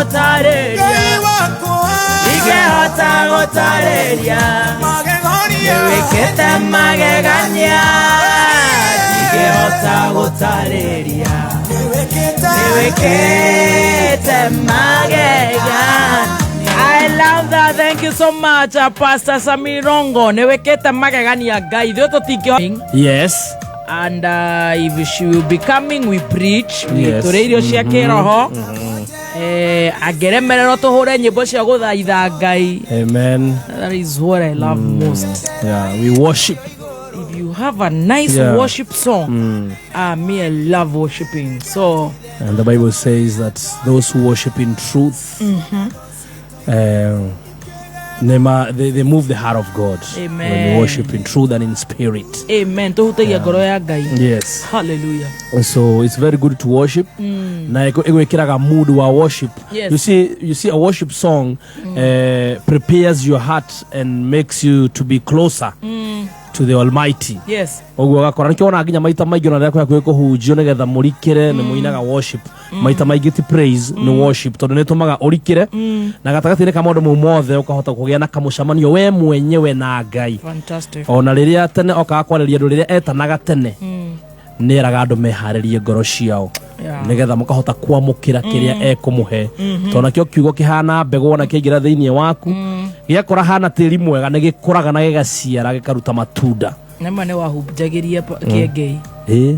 Gũtarĩria, ndingĩhota gũtarĩria. Nĩwĩkĩte magegania, ndingĩhota gũtarĩria. Nĩwĩkĩte magegania. I love that. Thank you so much, Pastor Samirongo. Nĩwĩkĩte magegania Ngai. Ithuĩ tũtingĩho. And if she will be coming, we preach. We tũrĩe irio cia kĩroho. Angĩremererwo tũhũre nyĩmbo cia gũthaitha Ngai. Amen. That is what I love most. Yeah, we worship. If you have a nice worship song, me, I love worshiping. So And the Bible says that those who worship in truth, they move the heart of God. When Amen. we worship in truth and in spirit. Amen. Tũhutagia ngoro ya Ngai. Hallelujah. And so it's very good to worship. Na ĩgwĩkĩraga mood wa worship. You see, a worship song prepares your heart and makes you to be closer to the Almighty. Ũguo ũgakora nĩkĩo wona nginya maita maingĩ ona rĩrĩa kwĩ hakuhĩ kũhunjio nĩgetha mũrikĩre nĩ mũinaga worship maita maingĩ, ti praise, nĩ worship, tondũ nĩ ĩtũmaga ũrikĩre na gatagatĩ-inĩ ka maũndũ mau mothe ũkahota kũgĩa na kamũcemanio we mwenyewe na Ngai. Fantastic. Ona rĩrĩa tene okaga kwarĩria andũ, rĩrĩa etanaga tene, nĩ eraga andũ meharĩrie ngoro ciao nĩgetha mũkahota kwamũkĩra kĩrĩa ekũmũhe, tondũ nakĩo kiugo kĩhana mbegũ, ona kĩaingĩra thĩinĩ waku gĩakũra hana tĩri mwega, nĩ gĩkũraga na gĩgaciara, gĩkaruta matunda. Nama nĩ wahunjagĩria kĩengei. Ĩ,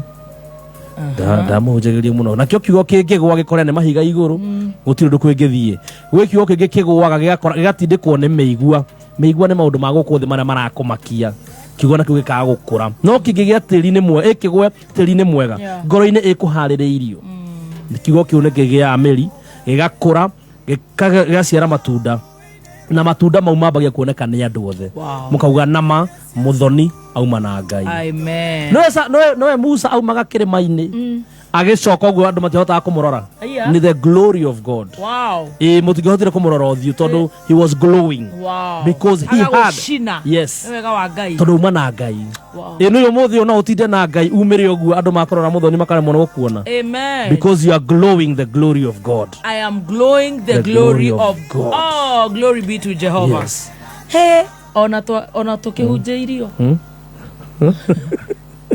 ndamũhunjagĩria mũno. Nakĩo kiugo kĩngĩgũa gĩkore nĩ mahiga igũrũ, gũtirĩ ũndũ kwĩngĩthiĩ. Gwĩ kiugo kĩngĩ kĩgũaga gĩgakora gĩgatindĩkwo nĩ mĩigua. Mĩigua nĩ maũndũ ma gũkũ thĩ marĩa marakũmakia. Kiugo nakĩo gĩkaga gũkũra, no kĩngĩ gĩa tĩri-inĩ mwega, ĩkĩgwe tĩri-inĩ mwega, ngoro-inĩ ĩkũharĩrĩirio, kiugo kĩu nĩ kĩgĩaga mĩri, gĩgakũra, gĩgaciara matunda, na matunda mau mambagia kuoneka nĩ andũ othe. Mũkauga nama mũthoni auma na Ngai. Amen. Nowe Musa aumaga kĩrĩma-inĩ agĩcoka ũguo, andũ matihotaga kũmũrora. Nĩ the glory of God. Ĩ, mũtingĩhotire kũmũrora ũthiũ tondũ he was glowing because he had Agagũcina. Yes. Nĩ wega wa Ngai. Tondũ uma na Ngai. Ĩ, nĩ ũmũthĩ ũyũ no ũtinde na Ngai umĩre ũguo, andũ makũrora mũthoni makaremwo nĩ gũkuona Amen. because you are glowing the glory of God. I am glowing the The glory glory of of God. Oh, glory be to Jehovah. He, ona tũkĩhunjĩirio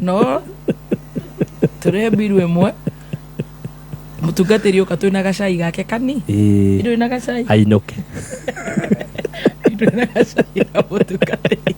no tũrehe mbiru ĩmwe, mũtungatĩri ũka twĩna gacai gake kani. Ĩ, Ndũrĩ na gacai? Ainũke. Ndũrĩ na gacai ka mũtungatĩri?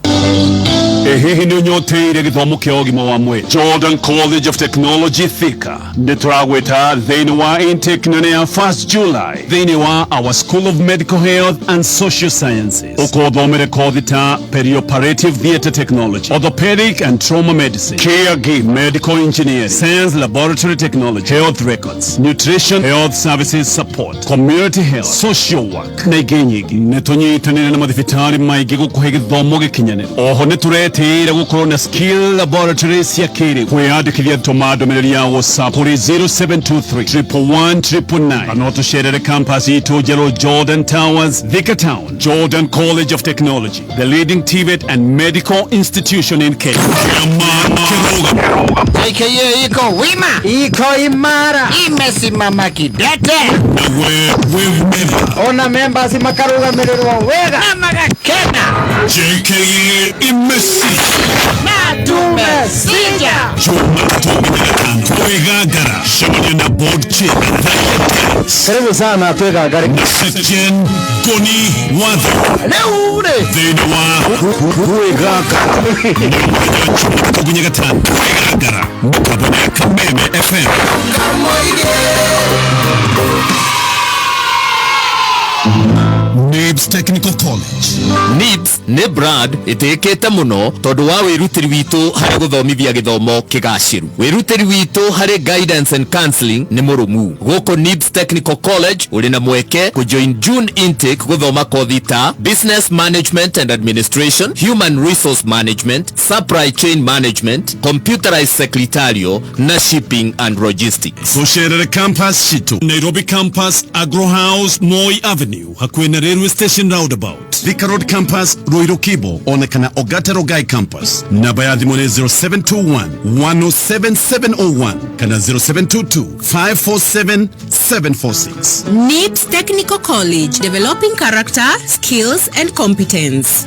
Hihi nĩ ũnyoteire gĩthomo kĩa ũgima wa mwĩrĩ? Jordan College of Technology Thika nĩ tũragwĩta thĩinĩ wa intake nene ya 1st July thĩinĩ wa our School of Medical Health and Social Sciences, ũkothomere kothi ta perioperative theatre technology, orthopedic and trauma medicine, caregiving, medical engineering, science laboratory technology, health records, nutrition, health services support, community health, social work na ingĩ nyingĩ. Nĩ tũnyitanĩire na mathibitarĩ maingĩ gũkũhe gĩthomo gĩkinyanĩru. Oho nĩ tũretĩĩra gũkorwo na skill laboratory cia kĩrĩu. Kwĩyandĩkithia, tũma ndũmĩrĩri ya WhatsApp kũrĩ 0723 111 999 kana ũtũcerere campus itũ njerũ, Jordan Towers, Thika Town. Jordan College of Technology, the leading TVET and medical institution in Kenya. Kĩama kĩrũgamo. JKA iko wima, iko imara, imesimama kidete, Na we wĩ member. Ona members makarugamirĩrwo wega na magakena. JKA imesi na tumesija. Jumatatũ nginya Gatano twĩgangara, cemania na board chair Karibu sana twĩgangare. Na Sejen Ngoni Watho Rĩu rĩ thĩinĩ wa Twĩgangara. Jumatatũ nginya Gatano, twĩgangara, mũtambo ya Kameme FM. NIBS Technical College. NIBS nĩ brand ĩtĩĩkĩte mũno tondũ wa wĩrutĩri witũ harĩ gũthomithia gĩthomo kĩgacĩru. Wĩrutĩri witũ harĩ guidance and counseling nĩ mũrũmu. Gũkũ NIBS Technical College ũrĩ na mweke kũjoin June intake gũthoma kothi ta Business Management and Administration, Human Resource Management, Supply Chain Management, Computerized Secretarial na Shipping and Logistics. Tũcerere campus citũ: Nairobi campus, Agro House, Moi Avenue, hakuhĩ na railway station. Station Roundabout, Thika Road Campus, Ruiru Kibo, ona kana Ogata Rongai Campus. Namba ya thimũ nĩ 0721 107 701 kana 0722 547 746. NIBS Technical College, developing character, skills and competence.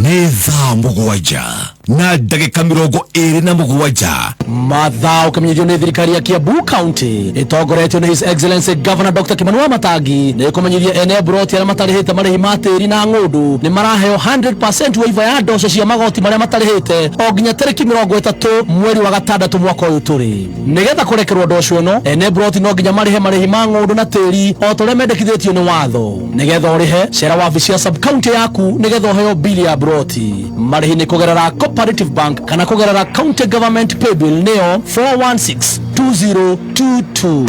Nĩ thaa 7:27. Mathaa ũkamenyithio nĩ thirikari ya Kiambu County ĩtongoretio nĩ His Excellency Governor Dr. Kimani Wamatangi nĩ ĩkũmenyithia ene mburoti arĩa matarĩhĩte marĩhi ma tĩri na ng'ũndũ nĩ maraheo 100% waiver ya mbeca cia magoti marĩa matarĩhĩte o nginya tarĩki 30 mweri wa gatandatũ mwaka ũyũ tũrĩ. Nĩgetha kũrekerwo ndoco ĩno, ene mburoti no nginya marĩhe marĩhi ma ng'ũndũ na tĩri o ta ũrĩa mendekithĩtio nĩ watho. Nĩgetha ũrĩhe, cera wabici ya sub county yaku nĩgetha ũheo bili ya mburoti. Marĩhi nĩ kũgerera Cooperative Bank kana kũgerera County Government Paybill nĩyo 416 2022.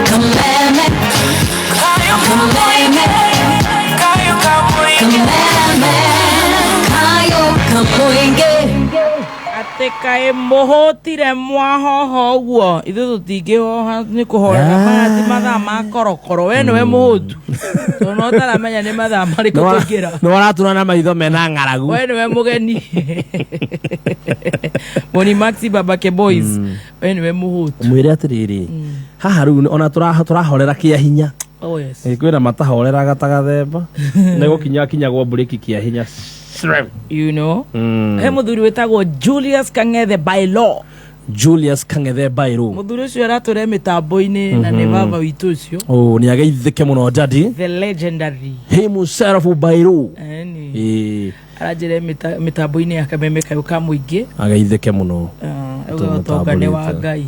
Kameme, kameme, kameme, kayo kamoinge. Atä kaä må hå tire mwahoho ũguo, ithuĩ tũtingĩhoha nĩ kũhorera. Maya ti mathaa ma korokoro, we nĩwe mũhũtu tondũ no ũtaramenya nĩ mathaa marĩkũ tũingĩra. Nĩ waratuna na maitho mena ng'aragu. We nĩwe mũgeni Moni Maxi Babake Boys, we nĩwe mũhũtu. Mwĩre atĩrĩrĩ, haha rĩu ona tũrahorera kĩa hinya. Oh yes. Ĩ, kwĩna matahoreraga ta gathemba nĩ gũkinya kinyagwo mburĩki kĩa hinya. He mũthuri wĩtagwo Julius Kang'ethe by law. Julius Kang'ethe Bairu. Mũthuri ũcio aratũre mĩtambo-inĩ na nĩ baba witũ ũcio. Oh, nĩ ageithĩke mũno daddy. The legendary himself Bairu. Eni. Ĩ. Aranjĩra mĩtambo-inĩ ya Kameme kayũ ka mũingĩ. Ageithĩke mũno. Auga ũtonga nĩ wa Ngai,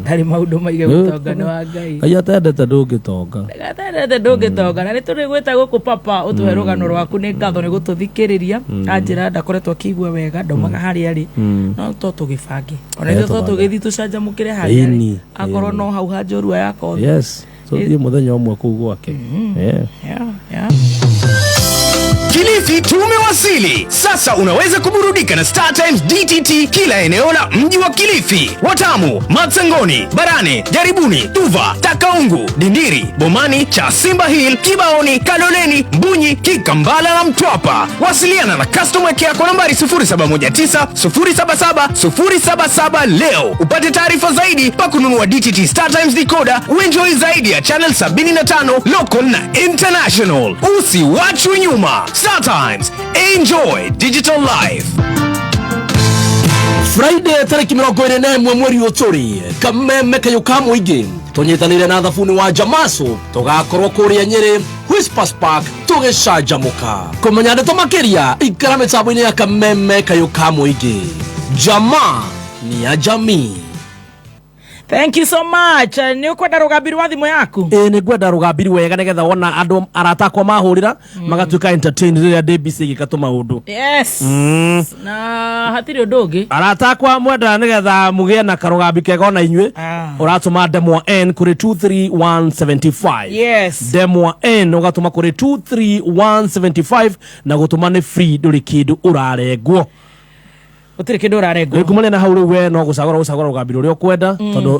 ndarĩ maũndũ maige, ũtonga nĩ wa Ngai. Ngai atendete ndũngĩtonga. Gatendete ndũngĩtonga. Na nĩ tũrĩ gwĩta gũkũ papa ũtũhe rũgano rwaku. Nĩ ngatho nĩ gũtũthikĩrĩria. Anjĩra ndakoretwo akĩigua wega, ndaumaga harĩa arĩ, no to tũgĩbange ona ithuĩ to tũbange. Tũgĩthiĩ tũcanjamũkĩre harĩa arĩ. Ĩni, akorwo ĩni. No hau hanjorua ya kothi. Yes, tũthiĩ mũthenya ũmwe kũu gwake. Yeah. Yeah. Kilifi tumewasili. Sasa unaweza kuburudika na Star Times DTT kila eneo la mji wa Kilifi, Watamu, Matsangoni, Barane, Jaribuni, Tuva, Takaungu, Dindiri, Bomani, cha Simba Hill, Kibaoni, Kaloleni, Mbunyi, Kikambala na Mtwapa. Wasiliana na customer care kwa nambari 0719 077 077 leo upate taarifa zaidi pa kununua DTT Star Times decoder, uenjoy zaidi ya channel 75 local na international. Usiwachwe nyuma. Star Times, enjoy digital life. Friday tarĩki 21 mweri ũyũ tũrĩ, Kameme kayũ ka mũingĩ tũnyitanĩire na thabuni wa Jamaso tũgakorwo kũrĩa Nyĩrĩ Whispers Park tũgĩcanjamũka. Kũmenya ndeto makĩria, ikara mĩtambo-inĩ ya Kameme kayũ ka mũingĩ. Jamaa ni ya jamii. Thank you so much. Nĩ ũkwenda rũgambi rwa thimũ yaku? Ĩ, nĩ ngwenda rũgambiri wega nĩgetha wona andũ arata akwa mahũrĩra magatuĩka entertained rĩrĩa ndĩ busy ngĩka tũmaũndũ. Yes, na hatirĩ ũndũ ũngĩ. Arata akwa mwenda nĩgetha mũgĩe na karũgambi kega ona inyuĩ, ũratũma ndemwa N kũrĩ 23175. Ndemwa N ũgatũma kũrĩ 23175 na gũtũma nĩ free, ndũrĩ kĩndũ ũrarengwo. Gũtirĩ kĩndũ ũrarengwo. Kumania na hau rĩu we no gũcagũra gũcagũra rũgambi rũrĩa ũkwenda tondũ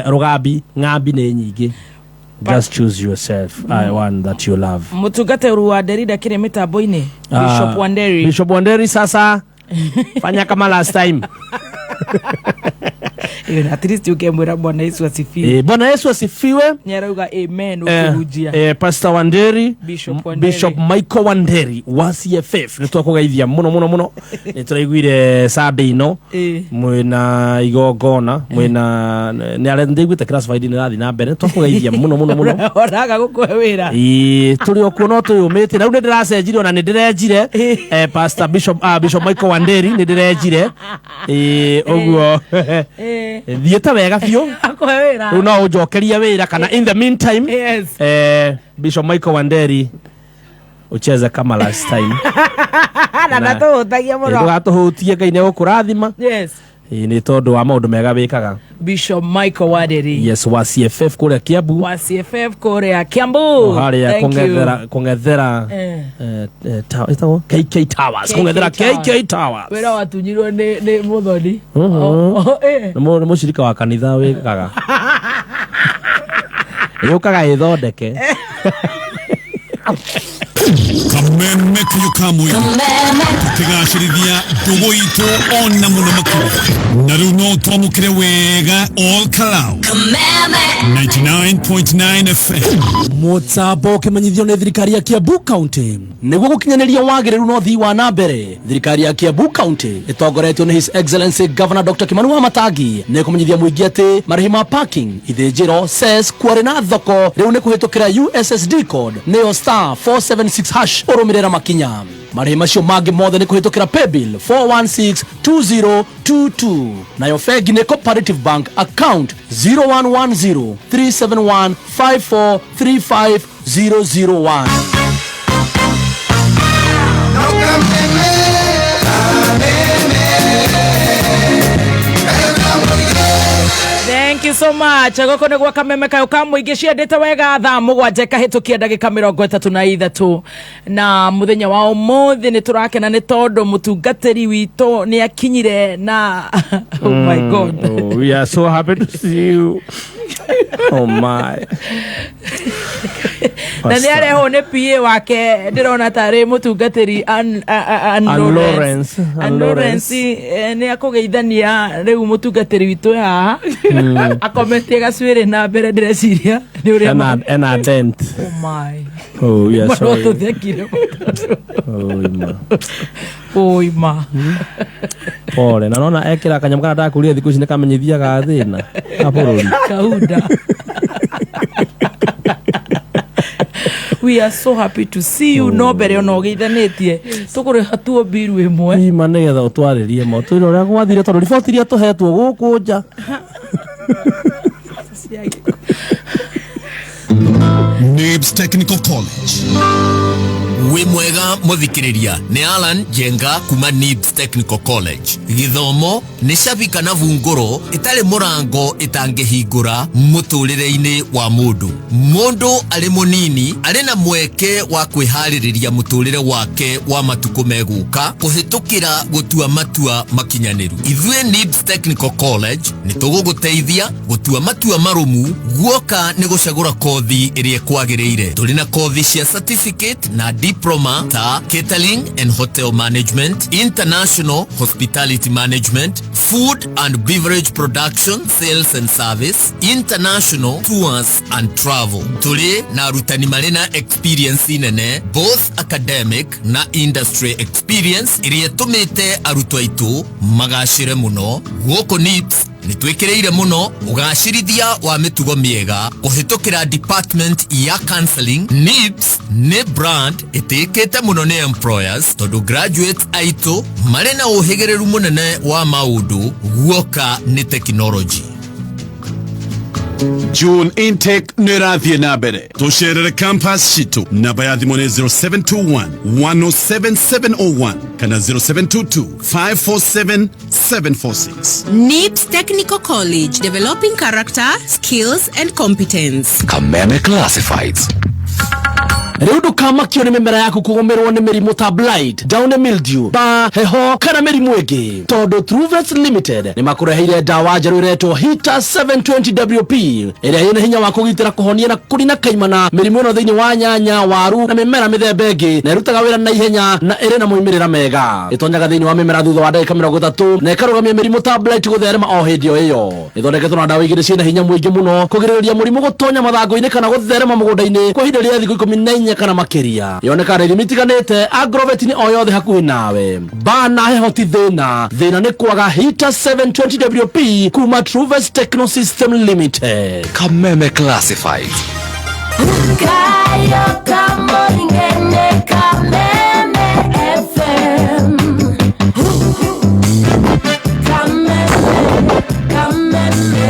rũgambi ng'ambi nĩ nyingĩ. Just choose yourself, one that you love. Mũtungatĩri wa Nderi ndakĩrĩ mĩtambo-inĩ, Bishop Wanderi. Bishop Wanderi, sasa fanya kama last time. At least ukemwĩra Bwana Yesu asifiwe. Bwana Yesu asifiwe. Nĩarauga amen ũkĩhunjia. Pastor Wanderi. Bishop Wanderi. Bishop Michael Wanderi wa CFF, nĩ twakũgeithia mũno mũno mũno. Nĩ tũraiguire Sunday ino mwĩna igongona, mwĩna nĩ arĩa ndĩiguĩte classified nĩ rathiĩ na mbere. Twakũgeithia mũno mũno mũno. Onaga gũkũhe wĩra. Ĩĩ, tũrĩ o kuo no twĩyũmĩtie na rĩu nĩ ndĩracenjirie, ona nĩ ndĩrenjire, Pastor Bishop, Bishop Michael Wanderi, nĩ ndĩrenjire. Ĩĩ, ũguo thiĩte wega biũ. Akũhe wĩra. Rĩu no ũnjokerie wĩra kana in the meantime, Bishop Michael Wanderi, ucheze kama last time. Na ndatũhũtagia mũno. Ndũgatũhũtie, Ngai nĩ egũkũrathima. Ĩĩ, nĩ tondũ wa maũndũ mega wĩkaga. Bishop Michael Wanderi. Yes, wa CFF kũrĩa Kiambu. Wa CFF kũrĩa Kiambu. Harĩa Thank you. kũng'ethera ĩtagwo KK Towers. KK Kũng'ethera Towers. KK Towers. Wĩra watunyirwo nĩ mũthoni. Oh. Nĩ mũcirika wa kanitha wĩkaga yũkaga ĩthondeke. Kameme kayo kamwe tukigacĩrithia ndũgũ itũ ona mũno makĩria na rĩu no twamũkĩre wega all Kalau 99.9 FM. Mũtambo ũkĩmenyithio nĩ thirikari ya Kiambu County nĩguo gũkinyanĩria wagĩrĩru na ũthii wa na mbere. Thirikari ya Kiambu County ĩtongoretio nĩ His Excellency Governor Dr. Kimani Wamatangi nĩ kũmenyithia mũingĩ atĩ marĩhi ma parking, ithĩnjĩro, cess, quarry na thoko rĩu nĩ kũhĩtũkĩra USSD code, nĩyo *476# ũrũmĩrĩra makinya. Marĩhi macio mangĩ mothe nĩ kũhĩtũkĩra paybill 4162022, nayo bengi nĩ Cooperative Bank, account 0110 371 5435 001. Thank you so much. Gũkũ nĩ gwa Kameme kayo ka mũingĩ ciendete wega. Thaa 7 ĩkahĩtũkia ndagĩka 33, na mũthenya wa ũmũthĩ nĩ tũrakena nĩ tondũ mũtungatĩri witũ nĩ akinyire na, oh my God. Oh, we are so happy to see you. Oh my. Na nĩ arehwo nĩ PA wake, ndĩrona tarĩ mũtungatĩri Ann Ann Lawrence. Lawrence. Ann Ann Lawrence, nĩ akũgeithania rĩu mũtungatĩri witũ haha akometie gacuĩrĩ na mbere, ndĩreciria nĩ ũrĩa Ena dent. Oh my. Oh, we are sorry. Tũthekire. Oh, ima. Oi ma. Pole. Na nona ekĩra kanyamũ karĩa ndakũria thikũ ici nĩ kamenyithia ga thĩna ka bũrũri. Kauda. We are so happy to see you. No mbere ona ũgeithanĩtie tũkũrĩha tuo mbiru ĩmwe. Ima, nĩgetha ũtwarĩrie ma ũtwĩre ũrĩa gwathire, tondũ riboti iria tũhetwo gũkũ nja. Nibs Technical College. Wĩ mwega mũthikĩrĩria, nĩ Alan Njenga kuma Nibs Technical College. Gĩthomo nĩ cabi kana bungũro ĩtarĩ mũrango ĩtangĩhingũra mũtũrĩre-inĩ wa mũndũ. Mũndũ arĩ mũnini arĩ na mweke wa kwĩharĩrĩria mũtũrĩre wake wa matukũ megũka kũhĩtũkĩra gũtua matua makinyanĩru. Ithuĩ Nibs Technical College nĩ tũgũgũteithia gũtua matua marũmu guoka nĩ gũcagũra kothi ĩrĩa ĩkwagĩrĩire. Tũrĩ na kothi cia certificate na diploma ta catering and hotel management, international hospitality management, food and beverage production, sales and service, international tours and travel. Tũrĩ na arutani marĩ na experience nene, both academic na industry experience, ĩrĩa ĩtũmĩte arutwo aitũ magacĩre mũno. Gũkũ NIBS nĩ twĩkĩrĩire mũno ũgacĩrithia wa mĩtugo mĩega kũhĩtũkĩra department ya counseling. NIBS nĩ brand ĩtĩkĩte mũno nĩ employers, tondũ graduates aitũ marĩ na ũhĩgĩrĩru mũnene wa maũndũ guoka nĩ technology. June intake nĩ ĩrathiĩ na mbere. Tũcerere campus citũ. Namba ya thimũ nĩ 0721 107 701 kana 0722 547 746. NIBS Technical College, developing character, skills and competence. Kameme Classifieds. Rĩu ndũkamakio nĩ mĩmera yaku kũgũmĩrwo nĩ mĩrimũ ta blight, downy mildew, ba heho kana mĩrimũ ĩngĩ, tondũ Truvet Limited nĩ makũreheire ndawa njerũ ĩretwo Hita 720 WP, ĩrĩa ĩna hinya wa kũgitĩra, kũhonia na kũrina kaimana mĩrimũ ĩno thĩinĩ wa nyanya, waru na mĩmera mĩthemba ĩngĩ, na ĩrutaga wĩra na ihenya na ĩrĩ na moimĩrĩra mega. Ĩtonyaga thĩinĩ wa mĩmera thutha wa ndagĩka 30 na ĩkarũgamia mĩrimũ ta blight gũtherema o hĩndĩ o ĩyo. Ĩthondeketwo na ndawa igĩrĩ ciĩna hinya mũingĩ mũno kũgirĩrĩria mũrimũ gũtonya mathangũ-inĩ kana gũtherema mũgũnda-inĩ kwa ihinda rĩa thikũ 14 kana makĩria. Yonekaga na ithimi itiganĩte agrovet-inĩ o yothe hakuhĩ nawe. Ba na heho ti thĩna, thĩna nĩ kwaga Hita 720 WP kuma Truves Techno System Limited. Kameme Classifieds. Kayo kamoingene Kameme FM. Kameme, Kameme.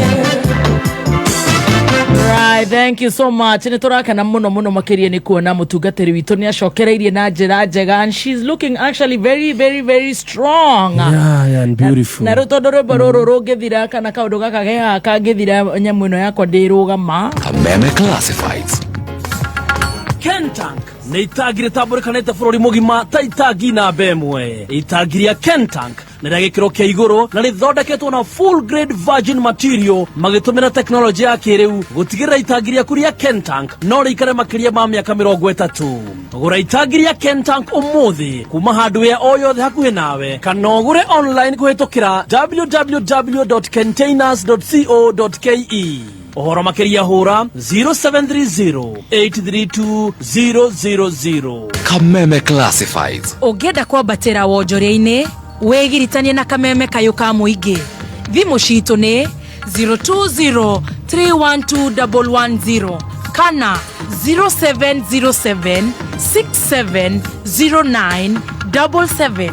Right, thank you so much. Nĩ tũrakena mũno mũno makĩria nĩ kuona mũtungatĩri witũ nĩ acokereirie na njĩra njega, and she's looking actually very very very strong. Yeah, and beautiful. Na rĩu tondũ rwĩmbo rũrũ rũngĩthira kana kaũndũ gaka ke haha kangĩthira, nyamũ ĩno yakwa ndĩrũgama. Kameme Classifieds. Kentank nĩ itangi rĩtambũrĩkanĩte bũrũri mũgima ta itangi namba 1. Itangi rĩa Kentank Nĩ rĩa gĩkĩro kĩa igũrũ na rĩthondeketwo na full grade virgin material magĩtũmĩra tekinoronjĩ ya kĩrĩu gũtigĩrĩra itangi rĩaku rĩa Kentank no rĩikare makĩria ma mĩaka 30. Gũra itangi rĩa Kentank ũmũthĩ kuma hardware o yothe hakuhĩ nawe kana ũgũre online kũhĩtũkĩra www.containers.co.ke. Ũhoro makĩria hũra 0730 832 000. Kameme Classifieds. Ũngĩenda kwambatĩra wonjoria-inĩ, wĩgiritanie na Kameme Kayũ ka Mũingĩ. Thimũ citũ nĩ 020 312 110 kana 0707 6709 77.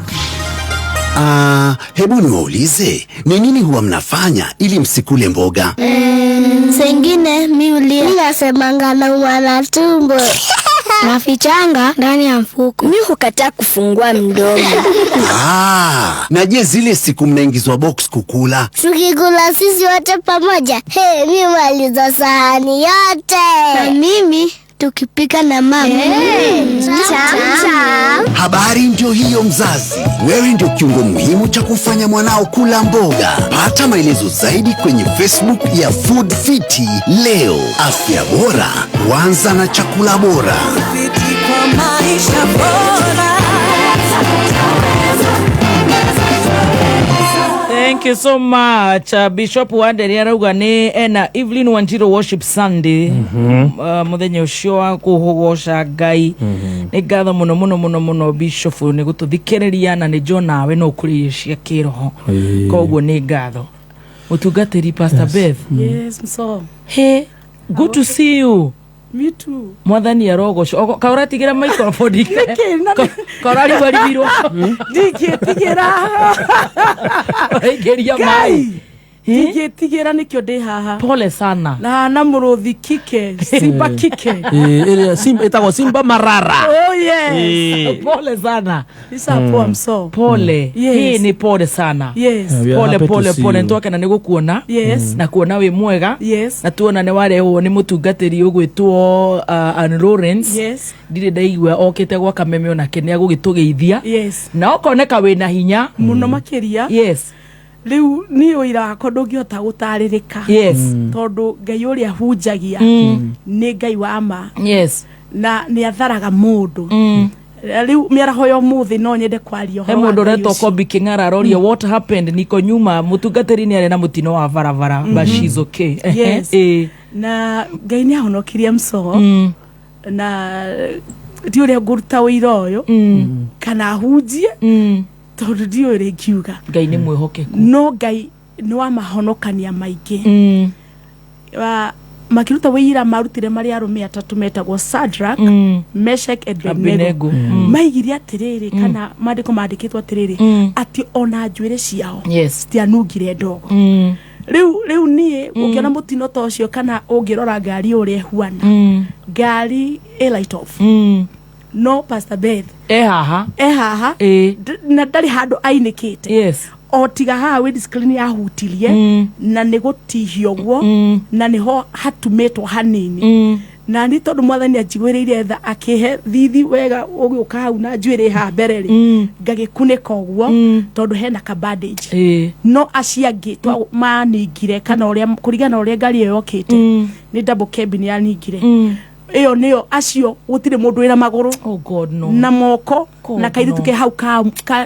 Ah, hebu niwaulize, ni nini huwa mnafanya ili msikule mboga? Sengine mi ulia, mi nasemanga naumwa na tumbo, nafichanga ndani ya mfuko. Mi hukataa kufungua mdomo. Ah, na je, zile siku mnaingizwa box kukula? Tukikula sisi wote pamoja, hey, mi maliza sahani yote. Na mimi tukipika na mama. Hey, cham, cham. Habari ndio hiyo mzazi. Wewe ndio kiungo muhimu cha kufanya mwanao kula mboga. Pata maelezo zaidi kwenye Facebook ya Food Fiti leo. Afya bora huanza na chakula bora. Kwa maisha bora. Thank you so much. Bishop Wanderi arauga nĩ ena Evelyn Wanjiru Worship Sunday, muthenya ũcio wa kũgoca Ngai. Nĩ ngatho mũno mũno mũno mũno, Bishop, nĩ gũtũthikĩrĩria na nĩ njũ nawe no ũkũrĩ irio cia kĩroho, koguo nĩ ngatho. Mũtungatĩri Pastor Beth. Yes, mso. Hey, good to see you. Me too. Mwathani arogocwo. Kaũratigĩra microphone? Nĩkĩ? Kaũrarigwarigirwo? Ndingĩtigĩra. Ũraingĩria maĩ. Ndingĩtigĩra, nĩkĩo ndĩ haha. Pole sana. Na mũrũthi kike, simba kike. Ĩrĩa ĩtagwo Simba Marara. Oh yes. Pole sana. Isa poa, mso. Pole. Yes. Hii ni pole sana. Yes. Yeah, we are Pole happy to pole see pole you. Nĩtwakena nĩ gũkuona na kuona wĩ mwega na tuona nĩ warehwo nĩ mũtungatĩri ũgwĩtwo Ann Lawrence. Ndirĩ ndaigua okĩte gwa Kameme, onake nĩ agũgĩtũgeithia na ũkoneka wĩna hinya. Mũno makĩria. Rĩu niĩ ũira wakwa ndũngĩhota gũtarĩrĩka. Tondũ Ngai ũrĩa hunjagia nĩ Ngai wa ma na nĩ atharaga mũndũ. Rĩu mĩaraho ya ũmũthĩ no nyende kwaria He ũhoro wa mũndũ Ngai ũretwo ũcio. Kobi Kĩng'ara aroria what happened, niko nyuma. Mũtungatĩri nĩ arĩ na mũtino wa barabara, but she's okay. Yes. Na Ngai nĩ ahonokirie, mso, na ti ũrĩa ngũruta ũira ũyũ kana hunjie, tondũ ndiũĩ ũrĩa ingiuga. Ngai nĩ mwĩhokeku. No Ngai nĩ wa mahonokania maingĩ. Makĩruta wĩira marutire marĩ arũme atatũ metagwo Shadrach, Meshach and Abednego. Abednego. Maigire atĩrĩrĩ, kana maandĩko mandĩkĩtwo atĩrĩrĩ, atĩ ona njuĩrĩ ciao citianungire ndogo. Rĩu niĩ ũngĩona mũtino ta ũcio kana ũngĩrora ngari ũrĩa ĩhuana, ngari ĩ light off, no Pastor Beth e haha. E haha. Na ndarĩ handũ ainĩkĩte o tiga haha windscreen yahutirie na nĩ gũtihio ũguo na nĩho hatumĩtwo hanini. Na nĩ tondũ Mwathani anjiguĩrĩire tha akĩhe thithi wega ũgĩũka hau na njuĩrĩ haha mbere rĩ, ngagĩkunĩka ũguo tondũ hena ka bandage. No acio angĩ maningire kana ũrĩa kũringana na ũrĩa ngari ĩyo yokĩte, nĩ double cabin yaningire ĩyo, nĩyo acio gũtirĩ mũndũ wĩna magũrũ Oh God, no. na moko God, na kairitu no. ke hau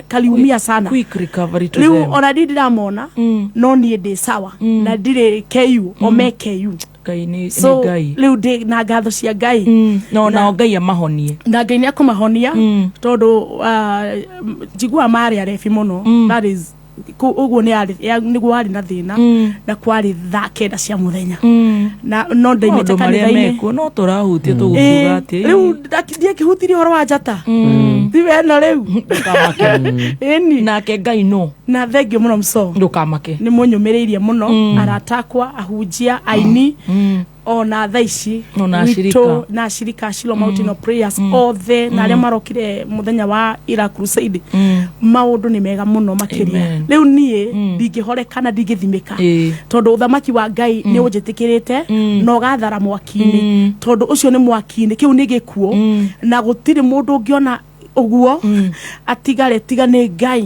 kaliumia sana. Quick recovery to Rĩu them. ona ndi ndiramona, no niĩ ndĩ sawa na ndirĩ ku o me ku. Ngai nĩ So nĩ Ngai. rĩu ndĩ na ngatho cia Ngai. No nao Ngai amahonie. Na Ngai nĩ akũmahonia tondũ njiguaga marĩ arebi mũno. That is ũguo nĩ nĩguo warĩ na thĩna na kwarĩ thaa 9 cia mũthenya na no ndaimĩte Maũndũ marĩa kanitha-inĩ. mekuo no tũrahutia tũgũkiuga atĩ Rĩu ndiakĩhutirie ũhoro wa njata tiwe ĩno rĩu. Ĩni. Nake Ngai no Na thengio mũno, mso. Ndũkamake. Nĩ mũnyũmĩrĩirie mũno, arata akwa, ahunjia, aini, ona thaa ici Ona witũ ashirika. Na ashirika a Shiloh Mountain of Prayers othe na arĩa marokire mũthenya wa ira crusade, maũndũ nĩ mega mũno makĩria. Amen. Rĩu niĩ ndingĩhoreka na ndingĩthimĩka tondũ ũthamaki wa Ngai nĩ ũnjĩtĩkĩrĩte na ũgathara mwaki-inĩ, tondũ ũcio nĩ mwaki-inĩ, kĩu nĩ gĩkuũ na gũtirĩ mũndũ ũngĩona. Ũguo atigare tiga nĩ Ngai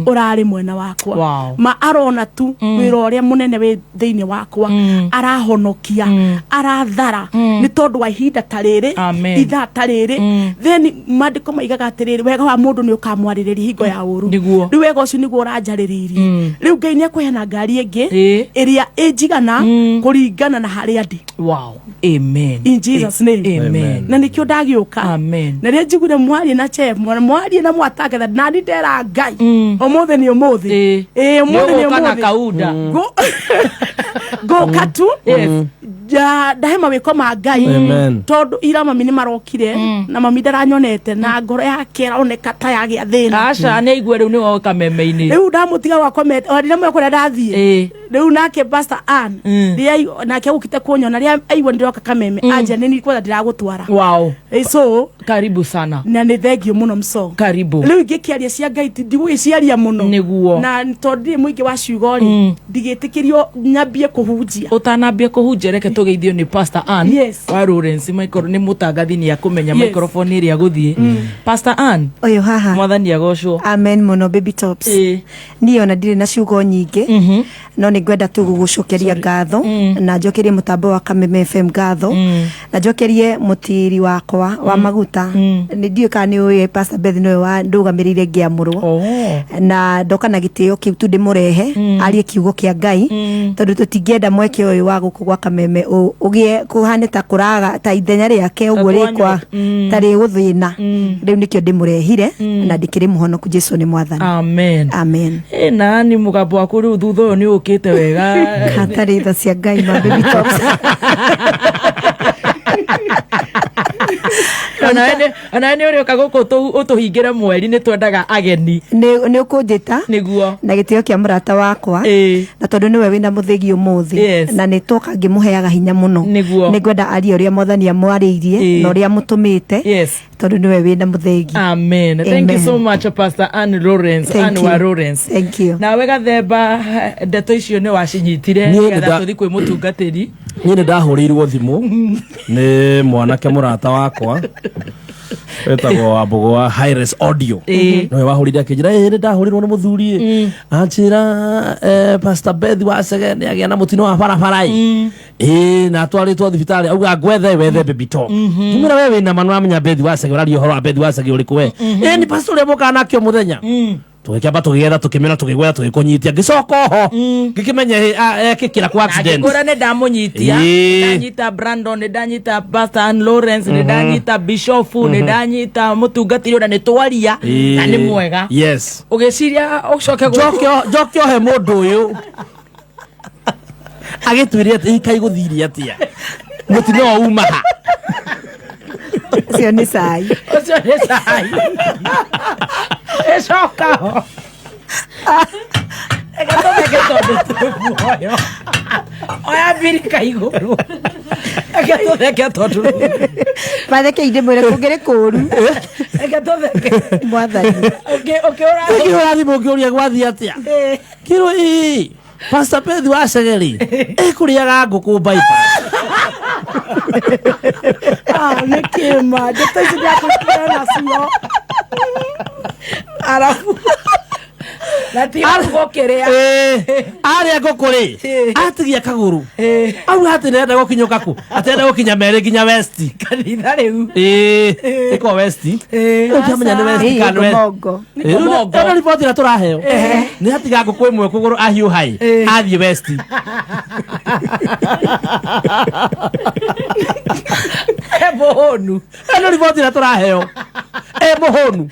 ũrarĩ mwena wakwa. Wow. Ma arona tu wĩra ũrĩa mũnene wĩ thĩinĩ wakwa, arahonokia, arathara nĩ tondũ wa ihinda ta rĩrĩ, Amen. ithaa ta rĩrĩ. Then maandĩko maigaga atĩrĩrĩ, wega wa mũndũ nĩ ũkamwarĩrĩria hingo ya ũru. Nĩguo. Rĩu wega ũcio nĩguo ũranjarĩrĩirie. Rĩu Ngai nĩ ekũheana ngari ĩngĩ ĩrĩa ĩnjigana kũringana na harĩa ndĩ. Wow. Amen. In Jesus name. Amen. Na nĩkĩo ndagĩũka. Amen. Na rĩrĩa njiguire mwarie na chef, mwarie na mwatangatha, nani ndera Ngai ũmũthĩ nĩ ũmũthĩ. Ĩĩ, ũmũthĩ nĩ Nĩũgũka na ũmũthĩ. kauda. Ngũka tu. Yes. Ndahe mawĩko ma Ngai. Amen. Tondũ ira mami nĩ marokire na mami ndaranyonete na ngoro yake ĩroneka ta yagĩa thĩna. Aca nĩ aigue rĩu nĩ woka meme-inĩ. Rĩu ndamũtiga gwakwa rĩrĩa mwe kũrĩa ndathiĩ rĩu nake Pastor Ann, rĩrĩa nake agũkĩte kũnyona, rĩrĩa aigua nĩndĩroka Kameme, anja nĩ niĩ kwanza ndĩragũtwara. Wow. So karibu sana. Na nĩ thengio mũno mso. Karibu. Rĩu ingĩkĩaria cia Ngai ndigũgĩciaria mũno. Nĩguo. Na tondũ ndirĩ mũingĩ wa ciugo rĩ, ndigĩtĩkĩrio nyambie kũhunjia. Ũtanambia kũhunjia reke tũgeithio nĩ Pastor Ann Yes. wa Lawrence Michael, nĩ mũtangathi nĩ akũmenya Yes. microphone ĩrĩa gũthiĩ. Pastor Ann. Ũyũ haha. Mwathani agocwo. Amen mũno, baby tops. Niĩ ona ndirĩ na ciugo nyingĩ, no nĩ ngwenda tu gũgũcokeria ngatho na njokerie mũtambo wa Kameme FM ngatho na njokerie mũtiri wakwa wa maguta. Nĩ ndiũĩ kana nĩ ũĩ Pastor Beth nĩwe wa ndũgamĩrĩire ngĩamũrwo, na ndoka na gĩtĩo kĩu tu ndĩmũrehe arie kiugo kĩa Ngai, tondũ tũtingĩenda mweke ũyũ wa gũkũ gwa Kameme ũgĩe kũhane ta kũraga ta ithenya rĩake ũguo rĩkwa ta rĩgũthĩna. Rĩu nĩkĩo ndĩmũrehire na ndĩkĩrĩ mũhonoku. Jesu nĩ mwathani. Amen. Amen. Na ni mũgambo waku rĩu thutha ũyũ nĩ ũkĩte wega. Hatarĩ tha cia Ngai ma baby tops. Onawe nĩ ũrĩũka gũkũ ũtũhingĩre mweri, nĩ twendaga ageni. Nĩ ũkũnjĩta. Nĩguo. Na gĩtĩo kĩa mũrata wakwa, na tondũ nĩwe wĩna mũthĩgi ũmũthĩ, Yes. na nĩ twoka ngĩmũheaga hinya mũno. Nĩguo. Nĩ ngwenda arie ũrĩa mwathani amwarĩirie na ũrĩa amũtũmĩte, Yes. tondũ nĩwe wĩna mũthĩgi. Amen. Thank you Amen. so much, Pastor Ann Lawrence. Thank Ann you. wa Lawrence. Thank you. Nawe Gathemba, ndeto icio nĩ wacinyitire Niĩ nĩgetha nĩ tũthiĩ kwĩ mũtungatĩri. Niĩ nĩ ndahũrĩirwo thimũ nĩ mwanake mũrata wakwa wetagwo Wambũgũ wa High-Res Audio. Nĩwe wahũrire akĩnjĩra, ĩ nĩ ndahũrĩrwo nĩ mũthuri ĩ, anjĩra Pastor Beth Wacege nĩ agĩa na mũtino wa barabara ĩ, ĩ na atwarĩtwo thibitarĩ, auga ngwethe wethe baby talk. Ngĩmwĩra we wĩna ma nĩũramenya Beth Wacege, ũraria ũhoro wa Beth Wacege ũrĩkũ we? Ĩ nĩ pastor ũrĩa mũkaga nake o mũthenya. Tũgĩkĩamba tũgĩgetha tũkĩmĩra tũgĩgwetha tũgĩkũnyitia, ngĩcoka oho ngĩkĩmenya ekĩkĩra kwa accident. Ngĩkũra nĩ ndamũnyitia. Nĩ ndanyita Brandon, nĩ ndanyita Pastor Ann Lawrence, nĩ ndanyita Bishop, nĩ ndanyita mũtungatĩri ũrĩa nĩ twaria na nĩ mwega. Yes. Ũgĩciria ũcoke njoke ohe mũndũ ũyũ agĩtwĩre atĩ kaĩ gũthire atĩa, mũtino wa uma ha? Ũcio nĩ cai. Ũcio nĩ cai. Ĩcoka ho. Reke tũtheke tondũ twĩ muoyo. Oya mbirika igũrũ. Reke tũtheke tondũ Matheke ndĩmwĩre kũngĩrĩ kũũru. Reke tũtheke. Mwathani. Ũkĩũra Ũkĩhũra thimũ ũkĩũria gwathiĩ atĩa, kĩrwo ĩ Pastor Beth Wacege rĩ ekũrĩaga ngũkũ bypass. Nĩ kĩma ndeto ici ndakũkire nacio. Arabu na ti gũkĩrĩa. Arĩa ngũkũ rĩ atigia kagũrũ au atĩ nĩarenda gũkinyũka kũ, atĩ arenda gũkinya merĩ nginya west kanitha rĩu. Ĩko west, ũngĩamenya nĩ west kana nĩ west. Nĩ Rĩu ĩno riboti ĩrĩa tũraheo nĩ atiga ngũkũ ĩmwe kũgũrũ ahiũha ĩ athiĩ west. E mũhũnu. Ĩno riboti ĩrĩa tũraheo e mũhũnu.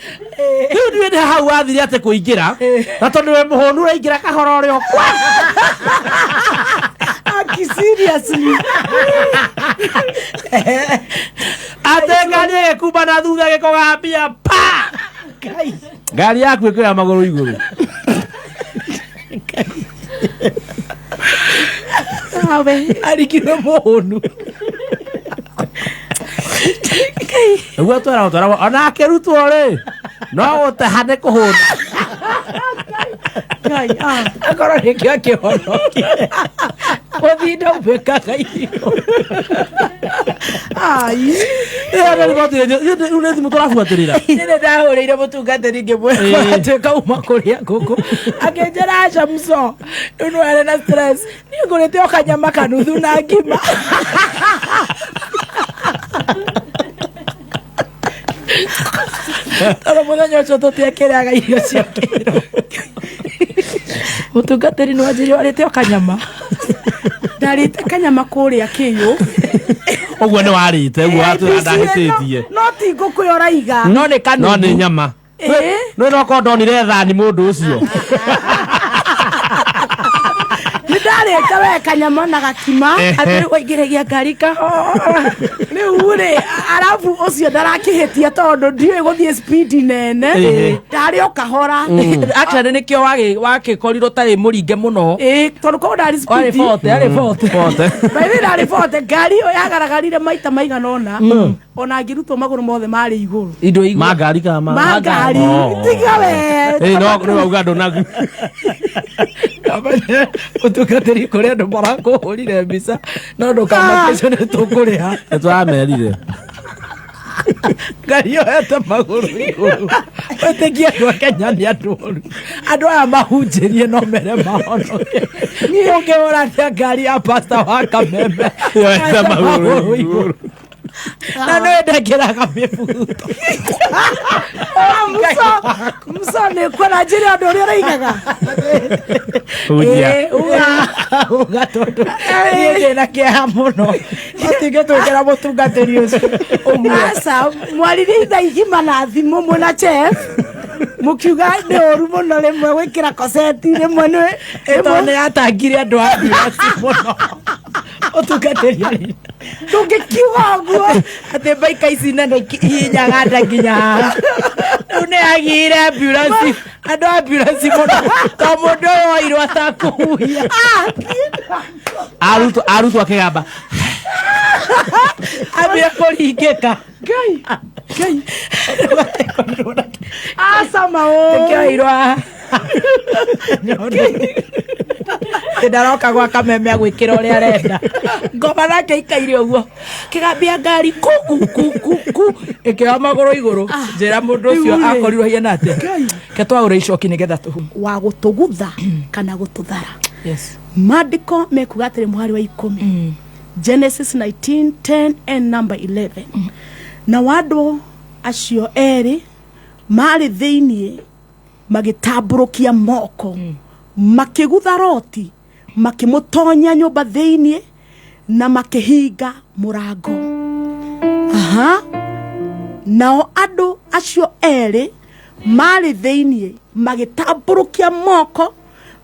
Rĩu ndiũĩ nĩ hau athire atĩ kũingĩra, na tondũ we mũhũnu ũraingĩra kahora ũrĩa ũkwa. Aki seriously. Ate ngari ĩgĩkumba na thutha gĩkũgambia pa, ngari yaku ĩkĩoya magũrũ igũrũ. Arigirwe mũhũnu. Nĩguo tweragwo tweragwo ona akĩrutwo rĩ no gũteha nĩ kũhũna. Akorwo nĩkĩo akĩhonokia mũthinda umĩkaga irio. Ai. Rĩu nĩ thimũ tũrabuatĩrĩra. Nĩ ndahũrĩire mũtungatĩri ngĩmwĩra atuĩka uma kũrĩa ngũkũ akĩnjĩra aca mso rĩu nĩ warĩ na stress niĩ ngũrĩte o kanyama kanuthu na ngima. Tondũ mũthenya ũcio tũtiakĩrĩaga irio cia kĩro. Mũtungatĩri nĩ wanjĩrire warĩte o kanyama. Ndarĩte kanyama kũrĩa kĩyũ. Ũguo nĩ warĩte ũguo watwĩra ndahĩtĩtie. No ti ngũkũ ĩyo ũraiga. No nĩ kanuthu. No nĩ nyama. Ĩĩ. No no korwo ndonire thani mũndũ ũcio. Nĩ ndarĩte we kanyama na gakima. Atĩ rĩu waingĩragia ngari kahora. Rĩu rĩ, arabu ũcio ndarakĩhĩtia tondũ ndiũĩ gũthiĩ speed nene. Ndarĩ o kahora. Actually nĩkĩo wakĩkorirwo ũtarĩ mũringe mũno. Ĩĩ, tondũ korwo ndarĩ Warĩ speed. forte, yarĩ forte. Forte. By the way, ndarĩ forte. Ngari ĩyo yagaragarire maita maigana ũna. Ona ngĩrutwo magũrũ mothe marĩ igũrũ. Indo igũrũ. Ma ngari kana ma? Ma ngari. Oh. Tiga we. Ĩĩ no nĩ wauga ndũnagu. Mũtungatĩri kũrĩ andũ marakũhũrire mbica no ndũkamakĩcio nĩ tũkũrĩha. Nĩ tũramerire. Ngari yoete magũrũ igũrũ. Wĩtĩkie andũ a Kenya nĩ andũ oru. Andũ aya mahunjĩrie no mere mahonoke. Ũngĩhũra atĩa ngari ya pastor wa Kameme Yoete magũrũ igũrũ. Na nĩ ndekĩraga mĩbuto. Mso, mso nĩ kuona njĩra ũndũ ũrĩa ũraigaga. Hunjia. Ĩĩ, uga uga tondũ niĩ ndĩna kĩeha mũno matingĩtwĩkĩra mũtungatĩri ũcio ũguo. Aca, mwaririe ithaa igima na thimũ mwĩna chef mũkiuga nĩ ũru mũno rĩmwe gwĩkĩra koseti rĩmwe nĩ Ĩtondũ nĩ yatangire andũ a ambulance mũno ũtungatĩri arĩ ndũngĩkiuga ũguo atĩ mbaika ici nene ihinyaga nda nginya haha rĩu nĩ yagĩire ambulance andũ a ambulance mũno to mũndũ ũyũ oirwo atakũhuhia. Arutwo arutwo akĩgamba. Ambire kũringĩka. Ngai Ngai aca maũ Nĩkĩoirwo haha. Ndaroka gwa Kameme agwĩkĩra ũrĩa arenda. Ngoma nake ikaire ũguo kĩgambia ngari ku ku ku ku ku ĩkĩoya magũrũ igũrũ. Njĩra mũndũ ũcio Rĩu rĩ. akorirwo hiana atĩa. Ke twagũra icoki nĩgetha tũhu. Wa gũtũgutha kana gũtũthara. Yes. Maandĩko mekuga atĩrĩ mũhari wa 10 Genesis 19 10 and number 11 na andũ acio erĩ marĩ thĩiniĩ magĩtambũrũkia moko makĩgutha Roti makĩmũtonya nyũmba thĩiniĩ na makĩhinga mũrango. Aha. Nao andũ acio erĩ marĩ thĩiniĩ magĩtambũrũkia moko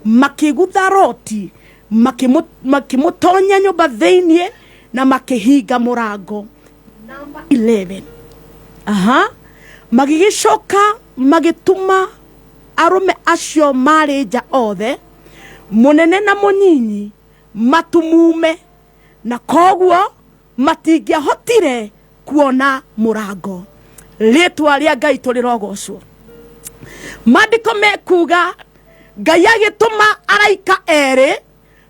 makĩgutha Roti makĩmũtonya nyũmba thĩiniĩ na makĩhinga mũrango. Number 11. Aha. Magĩgĩcoka magĩtũma arũme acio marĩ nja othe mũnene na mũnyinyi matumume na koguo matingĩahotire kuona mũrango. Rĩtwa rĩa Ngai tũrĩrogocwo. Maandĩko mekuga Ngai agĩtũma araika erĩ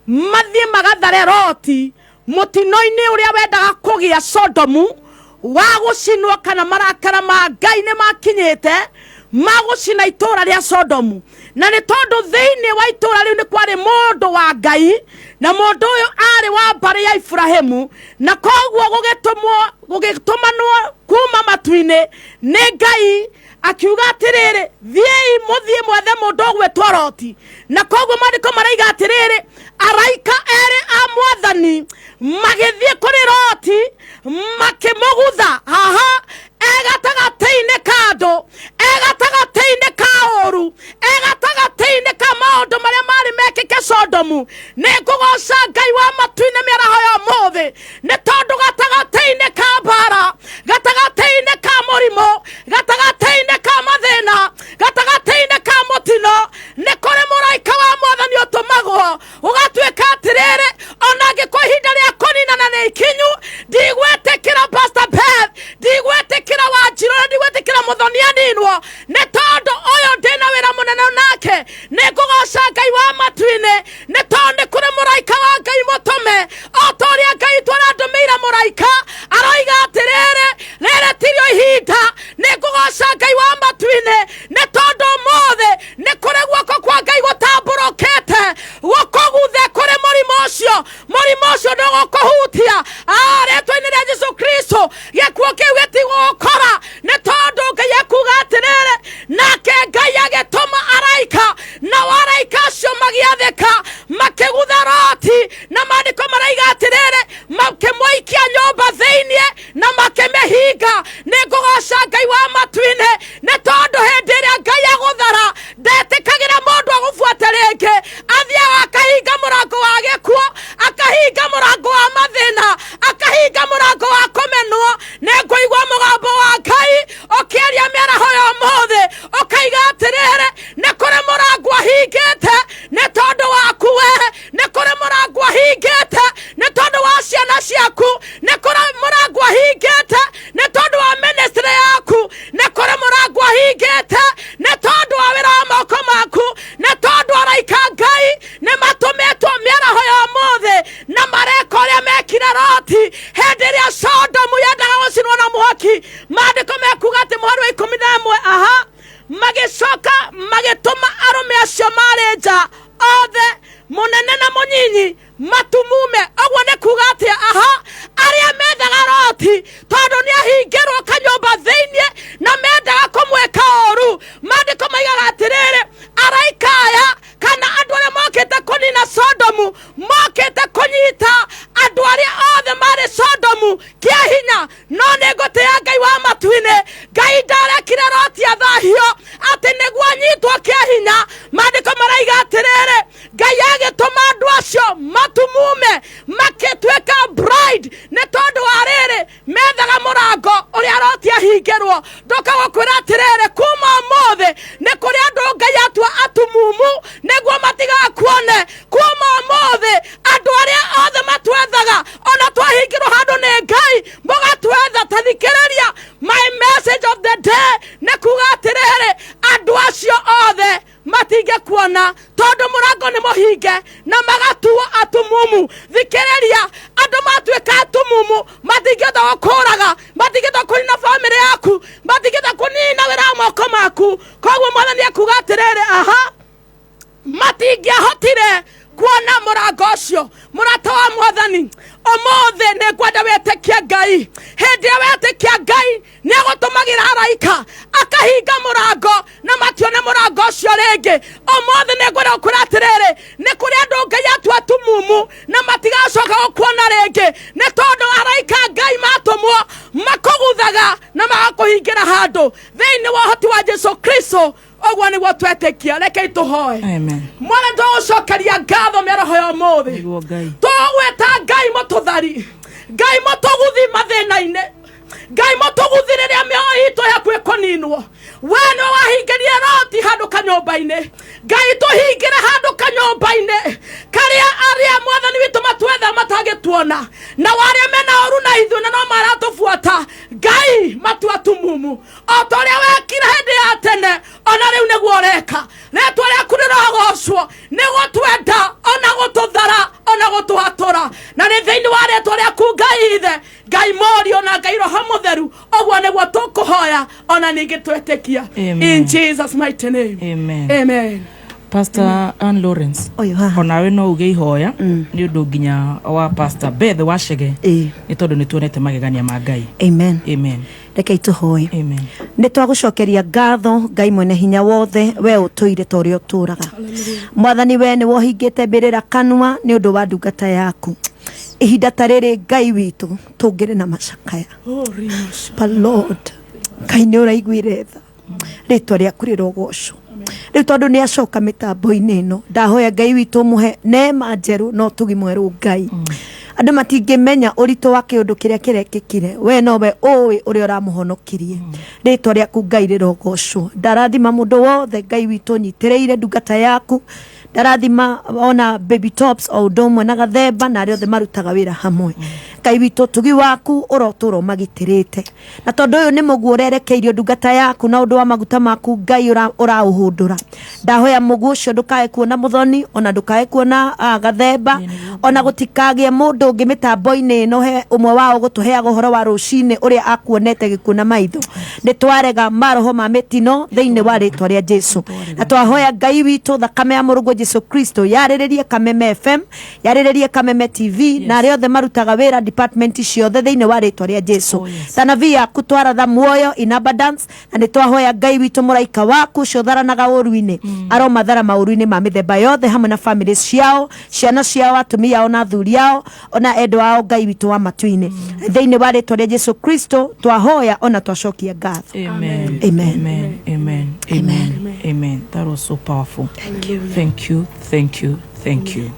mathiĩ magathare Roti mũtino-inĩ ũrĩa wendaga kũgĩa Sodomu wa gũcinwo kana marakara ma Ngai nĩ makinyĩte ma gũcina itũũra rĩa Sodomu. Na nĩ tondũ thĩinĩ wa itũũra rĩu nĩ kwarĩ mũndũ wa Ngai na mũndũ ũyũ arĩ wa mbarĩ ya Iburahĩmu na koguo gũgĩtũmanwo kuma matu-inĩ nĩ Ngai akiuga atĩrĩrĩ thiĩi mũthiĩ mwethe mũndũ ũgwĩtwo Roti. Na koguo maandĩko maraiga atĩrĩrĩ araika erĩ a mwathani magĩthiĩ kũrĩ Roti makĩmũgutha haha egatagatĩ-inĩ ka andũ egatagatĩ-inĩ ka ũru egatagatĩ-inĩ ka maũndũ marĩa marĩ mekĩke Sodomu. Nĩ ngũgoca Ngai wa matu-inĩ mĩaraho ya ũmũthĩ nĩ tondũ gatagatĩ-inĩ ka mbara gatagatĩ-inĩ ka mũrimũ gatagatĩ-inĩ ka mathĩna gatagatĩ-inĩ ka mũtino nĩ kũrĩ mũraika wa mwathani ũtũmagwo ũgatuĩka atĩrĩrĩ ona angĩkorwo ihinda rĩa kũninana nĩ ikinyu ndigwĩtĩkĩra Pastor Beth mũrango wa kũmenwo. Nĩ ngũigua mũgambo wa Ngai ũkĩaria mĩaraho ya ũmũthĩ, ũkaiga atĩrĩrĩ, nĩ kũrĩ mũrango ahingĩte nĩ tondũ waku we, nĩ kũrĩ mũrango ahingĩte nĩ tondũ wa ciana ciaku, nĩ kũrĩ mũrango ahingĩte nĩ tondũ wa ministry yaku, nĩ kũrĩ mũrango ahingĩte nĩ tondũ wa wĩra wa moko maku, nĩ tondũ araika Ngai nĩ matũmĩtwo mĩaraho ya ũmũthĩ na mareka ũrĩa mekire Loti hĩndĩ ĩrĩa Sodomu yendaga gũcinwo na mwaki. Maandĩko mekuga atĩ mũhari wa 11, aha, magĩcoka magĩtũma arũme acio marĩ nja othe, mũnene na mũnyinyi, matumume. Ũguo nĩ kuga atĩa? Aha, arĩa methaga Loti tondũ nĩ ahingĩrwo kanyũmba thĩiniĩ na mendaga kũmwĩka ũru. Maandĩko maigaga atĩrĩrĩ, araika aya kana andũ arĩa mokĩte kũnina Sodomu, mokĩte kũnyita andũ arĩa othe marĩ Sodomu kĩa hinya. No nĩ ngũtĩĩa Ngai wa matu-inĩ. Ngai ndarekire Loti athahio atĩ nĩguo anyitwo kĩa hinya. Maandĩko maraiga atĩrĩrĩ, Ngai agĩtũma andũ acio matumume makĩtuĩka bride nĩ tondũ wa rĩrĩ, methaga mũrango ũrĩa Loti ahingĩrwo. Ndoka gũkwĩra atĩrĩrĩ, kuma ũmũthĩ nĩ kũrĩ andũ Ngai atua atumumu nĩguo matigakuone. Kuma ũmũthĩ andũ arĩa othe matwethaga, ona twahingĩrwo handũ nĩ Ngai, mũgatwetha. Ta thikĩrĩria my message of the day nĩ kuga atĩrĩrĩ, andũ acio othe matingĩkuona tondũ mũrango nĩ mũhinge na magatuo atumumu. Thikĩrĩria, andũ matuĩka atumumu matingĩhota gũkũraga, matingĩhota kũnina bamĩrĩ yaku, matingĩhota kũnina wĩra wa moko maku. Koguo Mwathani ekuga atĩrĩrĩ, aha, matingĩahotire kuona mũrango ũcio. Mũrata wa Mwathani, ũmũthĩ nĩ ngwenda wĩtĩkie Ngai. Hĩndĩ ĩrĩa wetĩkia Ngai, nĩ agũtũmagĩra araika akahinga mũrango na matione mũrango ũcio rĩngĩ. Ũmũthĩ nĩ ngwenda gũkwĩra atĩrĩrĩ, nĩ kũrĩ andũ Ngai atua tumumu na matigacoka gũkuona rĩngĩ, nĩ tondũ araika Ngai matũmwo makũguthaga na magakũhingĩra handũ thĩinĩ wa ũhoti wa Jesu Kristo. Ũguo nĩguo twetĩkia. Rekei tũhoe. Mwana, tũgũcokeria ngatho mĩaraho ya ũmũthĩ. Tũgwĩta Ngai mũtũthari, Ngai mũtũguthi mathĩna-inĩ, Ngai mũtũguthi rĩrĩa mĩoyo itũ ĩhakuhĩ kũninwo. We nĩwe wahingĩrie Loti handũ kanyũmba-inĩ. Ngai tũhingĩre handũ kanyũmba-inĩ karĩa arĩa Mwathani witũ matwetha matangĩtuona, na arĩa mena ũru na ithuĩ na no maratũbuata, Ngai matua tumumu o ta ũrĩa wekire hĩndĩ ya tene, ona rĩu nĩguo ũreka. Rĩtwa rĩaku rĩrogocwo nĩ gũtwenda ona gũtũthara ona gũtũhatũra, na nĩ thĩinĩ wa rĩtwa rĩaku Ngai Ithe, Ngai Mũriũ na Ngai Roho Mũtheru, ũguo nĩguo tũkũhoya ona ningĩ twetĩkia. In Jesus mighty name. Amen. Amen. Pastor Ann Lawrence, onawe no uge ihoya nĩ ũndũ nginya wa Pastor Beth Wachege, nĩ tondũ nĩ tuonete magegania ma Ngai. Amen. Amen. Rekei tũhoe. Amen. Nĩ twagũcokeria ngatho Ngai mwene hinya wothe, we ũtũire ta ũrĩa ũtũraga. Mwathani, we nĩ wohingĩte mbĩrĩra kanua nĩ ũndũ wa ndungata yaku. Ihinda ta rĩrĩ Ngai witũ tũngĩrĩ na macakaya, but Lord Ngai nĩ ũraiguire tha. Rĩtwa rĩaku rĩrogocwo. Rĩu tondũ nĩ acoka mĩtambo-inĩ ĩno, ndahoya Ngai witũ mũhe neema njerũ na ũtugi mwerũ. Ngai, andũ matingĩmenya ũritũ wa kĩũndũ kĩrĩa kĩrekĩkire, we nowe ũĩ ũrĩa ũramũhonokirie. Rĩtwa rĩaku Ngai rĩrogocwo. Ndarathima mũndũ wothe Ngai witũ nyitĩrĩire ndungata yaku, ndarathima ona Baby Tops o ũndũ ũmwe na Gathemba na arĩa othe marutaga wĩra hamwe. Ngai witũ, ũtugi waku ũrotũra ũmagitĩrĩte, na tondũ ũyũ nĩ mũguo ũrerekeirio ndungata yaku na ũndũ wa maguta maku Ngai ũraũhũndũra, ndahoya mũguo ũcio ndũkae kuona mũthoni, ona ndũkae kuona Gathemba, ona gũtikagĩe mũndũ ũngĩ mĩtambo-inĩ ĩno he ũmwe wao gũtũheaga ũhoro wa rũcinĩ ũrĩa akuonete gĩkuũ na maitho. Nĩ twarega maroho ma mĩtino thĩinĩ wa rĩtwa rĩa Jesu, na twahoya Ngai witũ thakame ya mũrũguo Jesu Kristo yarĩrĩrie Kameme FM, yarĩrĩrie Kameme TV na arĩa othe marutaga wĩra department ciothe thĩinĩ wa rĩtwa rĩa Jesu. Tanabii yaku twaratha muoyo in abundance, na nĩ twahoya Ngai witũ mũraika waku ũcio ũtharanaga ũru-inĩ aromathara maũru-inĩ ma mĩthemba yothe hamwe na family ciao, ciana ciao, atumia ao na athuri ao ona endwa ao, Ngai witũ wa matu-inĩ. Thĩinĩ wa rĩtwa rĩa Jesu Kristo twahoya ona twacokia ngatho. Amen. Amen. Amen. Amen. Amen. Amen. That was so powerful. Thank you. Thank you. Thank you. Thank you.